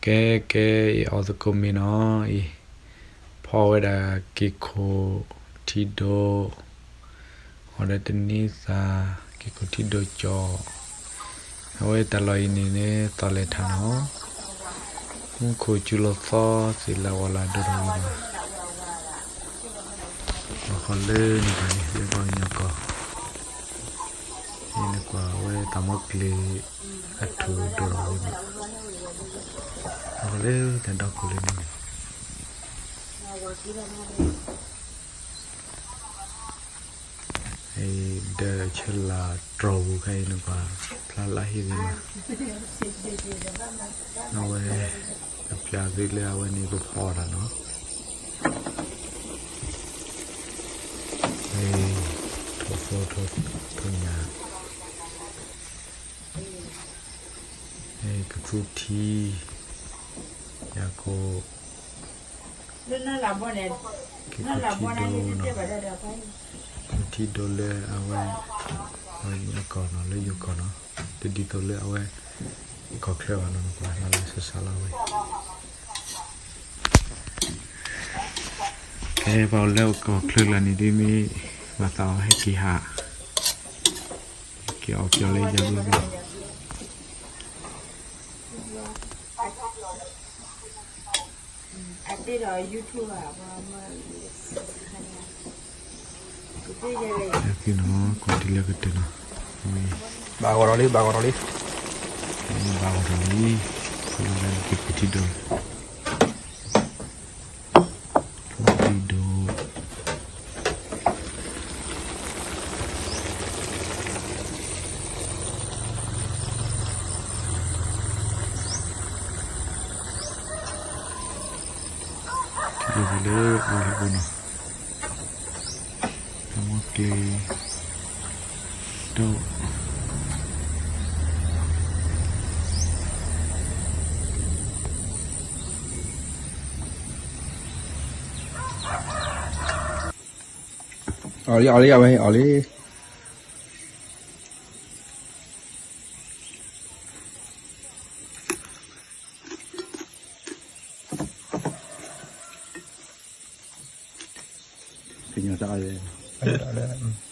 ကဲ ကဲ အံၤအီၣ်သကိးမ့ၤနီၤအံၤ, ဖီဝဲဒၣ်က့ၤခိၣ်ထံဒိၣ်, အီၣ်ဒီးတနံၤသၣ်, က့ၤခိၣ်ထံဒိၣ်ကၠီၣ်, အဝဲတၢ်လီၢ်အံၤန့ၣ်န့ၣ် သီလဲၤထးနီၤ, မူခိၣ်စူၤလီၤသီသ့ၣ်လၢဝီၤလၢဒိၣ်ထီၣ်ဝဲဘၣ်, အဃိလၢန့ၣ်ဘၣ်န့ၣ် လၢပှၤကညီကီၢ် အံၤန့ၣ်ကွၢ်ဝဲတၢ်မီကျ့ၤ အထူၣ်ဒိၣ်ထီၣ်ဝဲဘၣ်, အဃိလၢတၢ်ဒီခိၣ်လၢန့ၣ်န့ၣ် ဒီးဆၢလၢ်တြီၢ်ပူၤခဲအံၤန့ၣ်ကွၢ် ဖျါလၢဟ့ၣ်ဂ့ၤမး, အဝဲ အပျၢ်သ့လၢအဝဲန့ၣ်ပဖီအီၣ်တၢ်နီၤ, ထိၣ်ဖိထိၣ်ညၣ် ကသူထံ, ယၤကိာ်, ကထံဒိၣ်နီၤ, ကထံဒိၣ်လၢအဝဲ ယကီၢ်နီၤ လၢယိၤကီၢ်နီၤ, တဒ်သိးလၢအဝဲ ကီၢ်ချၢဘၣ်နီၤ နကွၢ်လၢလၢဆၢဆၢလီၤဝဲ ကဲပှၤအိၣ်လၢကီၢ်ချၢကျါန့ၣ်ဒ်မ့ၢ် ဘၣ်သးအီၣ်ဟဲက့ၤဟး, က့ၤအီၣ်ပျီလၢယၤဘျီဘျီ, ကီၢ်တလၢကတၢၢ်နီၤ, ဘၣ်ဂီၤဒီးလံ ဘၣ်ဂီၤဒီးလံ, ဘၣ်ဂီၤဒီးလံ, ဖဲလၢက့ၤခိၣ်ထံဒိၣ် ဖိဒိၣ်, ထံဒိၣ်လၢအီၣ်ဟဲဘိနီၤ, တၢ်မီကျ့ၤ ဒိၣ် အီၣ်လံ အီၣ်လံ အဝဲအီၣ်လံ, ကညီတၢ်အီၣ်လံ, အီၣ်လံ,